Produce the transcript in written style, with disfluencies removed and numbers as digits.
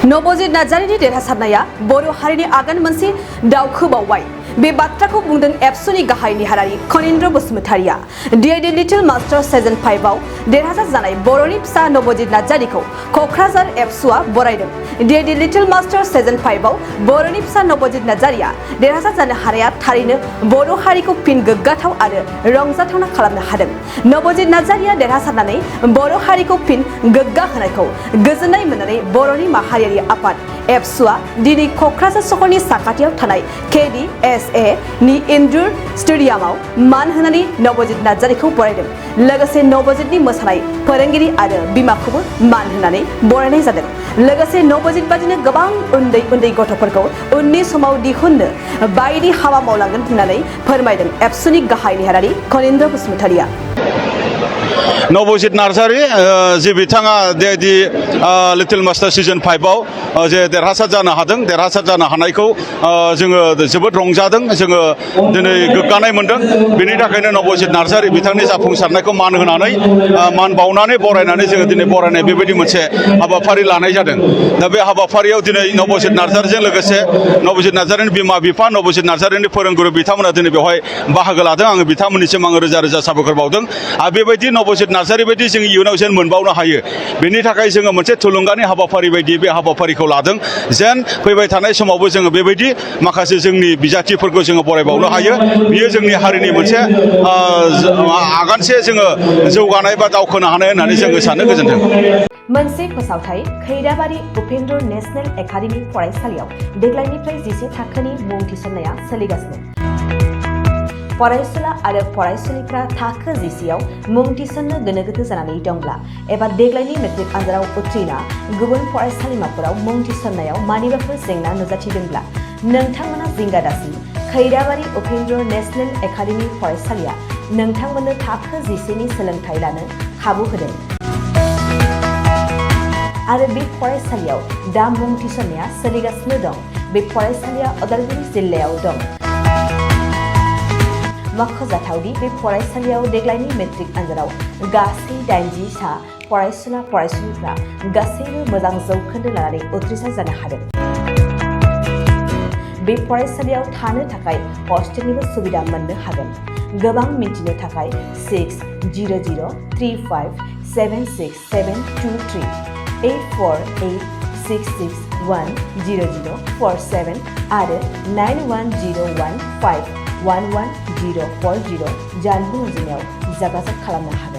नवजित नार्जारिनि देरहासारनाया बर' हारिनि आगान मोनसे दावखोबावबाय। बे बाथ्राखौ बुंदों एबसुनि गाहाय नेहारारि खनिन्द्र बसुमतारिया। डि लिटिल मास्टार सिजन 5 आव देरहासार जानाय बर'नि फिसा नवजित नार्जारिखौ क'क्राझार एबसुआ बरायदों। डि लिटिल मास्टार सिजन 5 आव बर'नि फिसा नवजित नार्जारिया देरहासार जानो हानाया थारैनो बर' हारिखौ फिन गोग्गाथाव आरो रंजाथावना खालामनो हादों। नवजित नार्जारिया देरहासारनानै बर' हारिखौ फिन गोग्गा होनायखौ गोजोननाय मोननानै बर'नि माहारियारि आफाद एबसुआ दिनै क'क्राझार सहरनि साखाथियाव थानाय KDSA नि इनडोर स्टेडियामाव मान होनानै नवजित नार्जारिखौ बरायदों। लोगोसे नवजितनि मोसानाय फोरोंगिरि आरो बिमाखौबो मान होनानै बरायनाय जादों। लोगोसे नवजित बादिनो गोबां उन्दै उन्दै गथ'फोरखौ उननि समाव दिहुननो बायदि हाबा मावलांगोन होननानै फोरमायदों एबसुनि गाहाय नेहारारि खनिन्द्र बसुमतारिया। नवजित नार्जारि जे बिथाङा दि लिटिल मास्टार सिजन 5 आव जे देरहासार जानो हादों, देरहासार जानो हानायखौ जोङो जोबोद रंजादों, जोङो दिनै गोग्गानाय मोनदों। बेनि थाखायनो नवजित नार्जारि बिथांनि जाफुंसारनायखौ मान होनानै मान बावनानै बरायनानै जोङो दिनै बरायनाय बेबायदि मोनसे हाबाफारि लानाय जादों। दा बे हाबाफारियाव दिनै नवजित नार्जारिजों लोगोसे नवजित नार्जारिनि बिमा बिफा, नवजित नार्जारिनि फोरोंगुरु बिथांमोना दिनै बेवहाय बाहागो लादों। आङो बिथांमोननिसिम आङो रोजा रोजा साबायखर बावदों। आरो बेबायदि नवजित नार्जारि बायदि जों इयुनाव जेन मोनबावनो हायो, बेनि थाखाय जोङो मोनसे थुलुंगानि हाबाफारि बायदि बे हाबाफारिखौ लादों। जेन फैबाय थानाय समावबो जोङो बेबायदि माखासे जोंनि बिजाथिफोरखौ जोङो बरायबावनो हायो। बियो जोंनि हारिनि मोनसे आगानसे जोङो जौगानाय बा दावखोनो हानाय होननानै जोङो सानो। गोजोन्थों। मोनसे फोसावथाय खैराबारि उपेन्द्र नेशनेल एकाडेमि फरायसालियाव देग्लायनिफ्राय 10 थाखोनि मुं थिसननाया सोलिगासिनो। फरायसुला आरो फरायसुलिफ्रा थाखो 10 आव मुं थिसननो गोनो गोथो जानानै दंब्ला एबा देग्लायनि मेट्रिक आनजादाव उथ्रिना गुबुन फरायसालिमाफोराव मुं थिसननायाव मानिबाफोर जेंना नुजाथिदोंब्ला नोंथांमोना जिंगा दासि। खैराबारि उपेन्द्र नेशनेल एकाडेमि फरायसालिया नोंथांमोननो थाखो 10 नि सोलोंथाइ लानो खाबु होदों आरो बे फरायसालियाव दा मुं थिसननाया सोलिगासिनो दं। बे फरायसालिया उदालगुरि जिल्लायाव दं। मख'जाथावदि बे फरायसालियाव देग्लायनि मेट्रिक आनजादाव गासै 80 सा फरायसुला फरायसुलिफ्रा गासैबो मोजां जौखोन्दो लानानै उथ्रिसार जानो हादों। बे फरायसालियाव थानो थाखाय हस्टेलनिबो सुबिदा मोननो हागोन। गोबां मिन्थिनो थाखाय 6003576723 8486610047 आरो 9101511040 जानबुं अनजिमायाव जगाजग खालामनो हागोन।